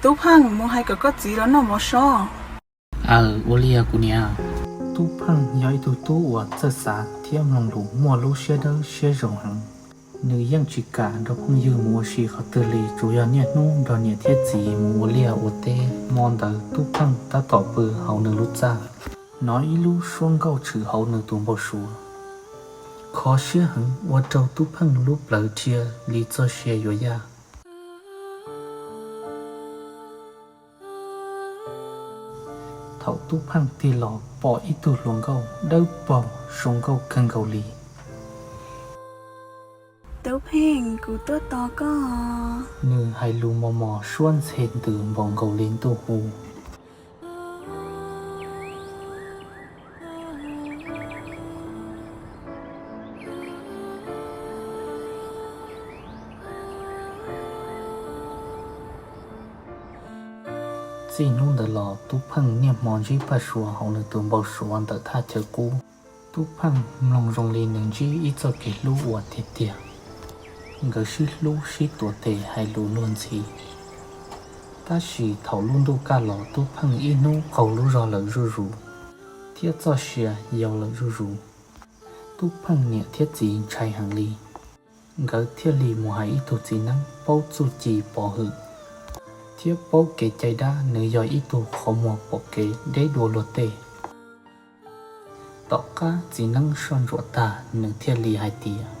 Tub Pheej, mus hais kom koj txiv los noj mov sob. Aws, ua li os kuv niam. Tub Pheej yog ib tug tub uas txawj xav thiab mloog lus muaj lub siab dawb siab zoo heev. Nws yeej tsis kam nrog phooj ywg mus ua si qhov twg li, tsuas yog niaj hnub nrog niam thiab txiv mus ua liaj ua teb. Hmo ntawd Tub Pheej tab tom pw hauv nws lub txaj, hnov ib lub suab nkauj tshwm hauv nws tus npau suav. Kho siab heev ua rau Tub Pheej lub plawv dhia li txoj sia yuav yaj. Thaum Tub Pheej tig los pom ib tug hluas nkauj dawb paug zoo nkauj kawg nkaus li. Tub Pheej, kuv tuaj tos koj. Nws hais lus mos mos suab ntxhe ntws npaum nkaus li ntuj hu. Txij hnub ntawd los Tub Pheej niaj hmo ntsib Paj Suav hauv nws tus npau suav ntawm thaj chaw qub. Tub Pheej mloog zoo li nws ntsib ib txoj kev hlub uas tiag tiag. Nkawd sib hlub sib tuav tes hais lus luag ntxhi. Tab sis thaum lub ntuj kaj los Tub Pheej ib hnub qaug lub zog lawm zuj zus, thiab txoj sia yau lawm zuj zus. Tub Pheej niam thiab txiv ntshai heev li, nkawd thiaj li mus hais ib tug txiv neeb paub txuj ci pov hwm thiab paub kev cai dab, nws yog ib tug qhov muag pom kev deb dua luag tej. Tom qab txiv neeb soj ntsuam tag, nws thiaj li hais tias,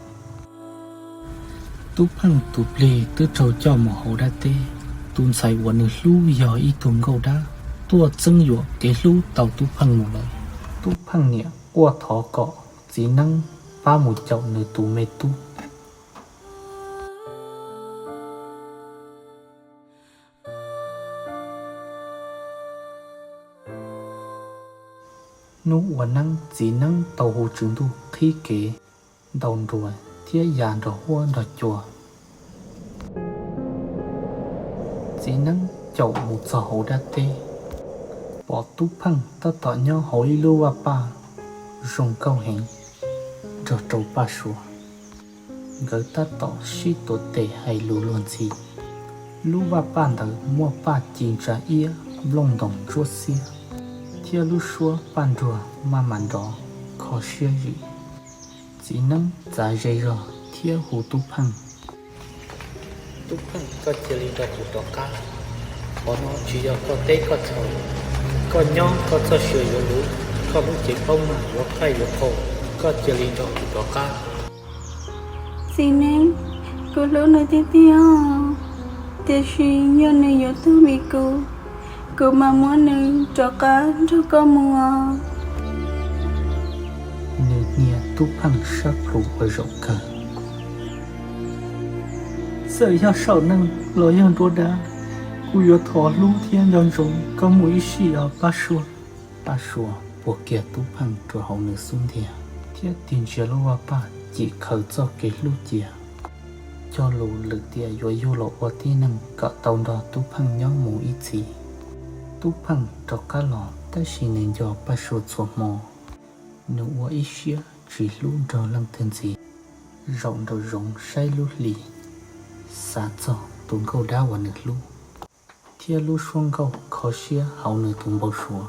Tub Pheej tus plig twb raug coj mus hauv dab teb. Tus ntxhais uas nws hlub yog ib tug nkauj dab tuaj txeeb yuam kev hlub tau Tub Pheej mus lawm. Tub Pheej niam quaj thov kom txiv neeb pab mus caum nws tus me tub. Hnub ua neeb, txiv neeb tau hu tswv ntuj qhib kev ntaus nruas thiab ya nrog huab nrog cua. Txiv neeb caum mus txog hauv dab teb, pom Tub Pheej tab tom nyob hauv ib lub vaj paj zoo nkauj heev nrog rau Paj Suav. Nkawd tab tom sib tuav tes hais lus luag ntxhi. Lub vaj paj ntawd muaj paj ci ntsa iab, nplooj ntoos ntsuab xiab, thiab lub suab paj nruag maj mam nrov kho siab zim. Txiv neeb txav ze zog thiab hu Tub Pheej. Tub Pheej, koj cia li nrog kuv rov qab. Qhov no tsis yog koj teb koj chaw. Koj nyob koj txoj sia yuav luv, koj lub cev plaub mag yuav qaij yuav qau. Koj cia li nrog kuv rov qab. Txiv neeb, kuv hlub nws tiag tiag, tiam sis yog nws yuav tuag vim kuv, kuv mam muab nws rov qab nrog koj mus os. Nws hnia Tub Pheej sab plhu ua zaum kawg. Txawm yog saum neej los yog nruab dab, kuv yuav thov hlub thiab nco ntsoov koj mus ib sij os Paj Suav. Paj Suav puag kiag Tub Pheej rau hauv nws xub ntiag thiab tig ntsia lub vaj paj cim khaws txoj kev hlub cia, cog lus lwm tiam yuav yug los ua tib neeg kom tau nrog Tub Pheej nyob mus ib txhis. Tub Pheej rov qab los tab sis nws nco Paj Suav txhua hmo. Nws ua ib siab tsis hlub nrog leej twg ntxiv, zaum nraum zoov saib lub hli, xav txog tus nkauj dab uas nws hlub thiab lub suab nkauj kho siab hauv nws tus npau suav.